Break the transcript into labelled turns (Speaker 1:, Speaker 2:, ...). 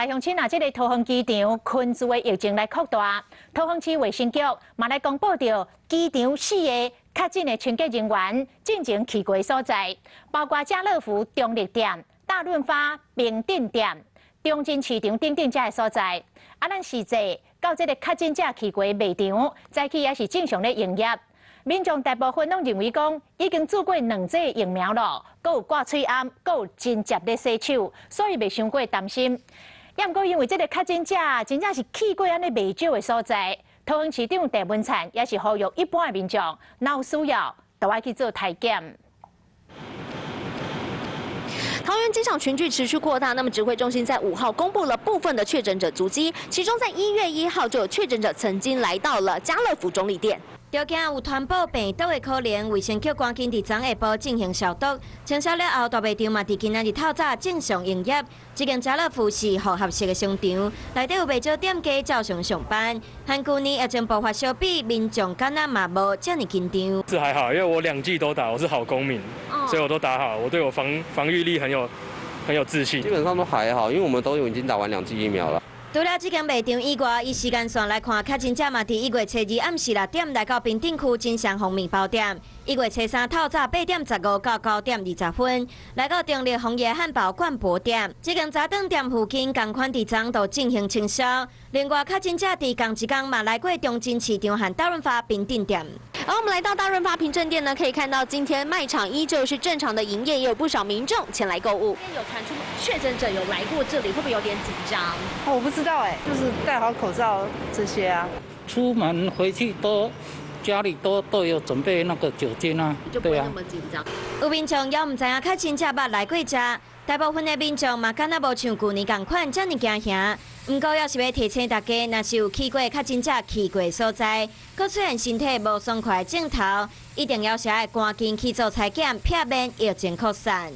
Speaker 1: 鄉親啊，這个桃園機場群聚的疫情來擴大，桃園市衛生局嘛來公布著機場四个確診的清潔人員進前去過所在，包括家樂福中壢店、大潤發平鎮店、中正市場等等遮个所在。啊，咱實際到這个確診者去過賣場，早起也是正常咧營業。民眾大部分攏認為講已經注過兩劑疫苗咯，閣有掛喙罨，閣有真捷咧洗手，所以袂傷過擔心。也毋過因為這个確診者真正是去過按呢袂少的所在，桃園市長鄭文燦也是呼籲一般的民眾，若有需要，都愛去做篩檢。
Speaker 2: 桃園機場群聚持續擴大，那麼指揮中心在5號公布了部分的確診者足跡，其中在1月1號就有確診者曾經來到了家樂福中壢店。
Speaker 3: 著驚有傳播病毒的可能，衛生局趕緊佇昨下晡進行消毒，清掃了後，大賣場嘛佇今仔日透早正常營業。這間家樂福是複合式的商場，內底有袂少店家照常上班。和舊年疫情爆發相比，民眾敢若嘛無遮爾緊張。
Speaker 4: 是還好，因為我兩劑都打，我是好公民，所以我都打好，我對我防禦力很有自信。
Speaker 5: 基本上都還好，因為我們都已經打完兩劑疫苗了。
Speaker 3: 除了這間賣場以外，以時間線來看，確診者嘛佇1月初2暗時6點來到平鎮區金祥豐麵包店，1月初3透早8點15到9點20分來到中壢豐爺漢堡冠博店，這間早頓店附近仝款佇昨都進行清消。另外，確診者佇仝一工嘛來過中正市場和大潤發平鎮店。
Speaker 2: 而我們來到大潤發平鎮店呢，可以看到今天賣場依舊是正常的營業，也有不少民眾前來購物。
Speaker 6: 今天有傳出確診者有來過這裡，會不會有點緊張？
Speaker 7: 我不知道哎，就是戴好口罩這些啊。
Speaker 8: 出門回去都家裡都有準備那個酒精啊，
Speaker 6: 就不會那麼緊張。
Speaker 3: 有民眾也毋知影確診者捌來過遮，大部分的民眾嘛敢若無像舊年仝款遮爾驚嚇。毋過，猶是欲提醒大家，若是有去過確診者去過所在，閣出現身體無爽快的症頭，一定猶是愛趕緊去做採檢，避免疫情擴散。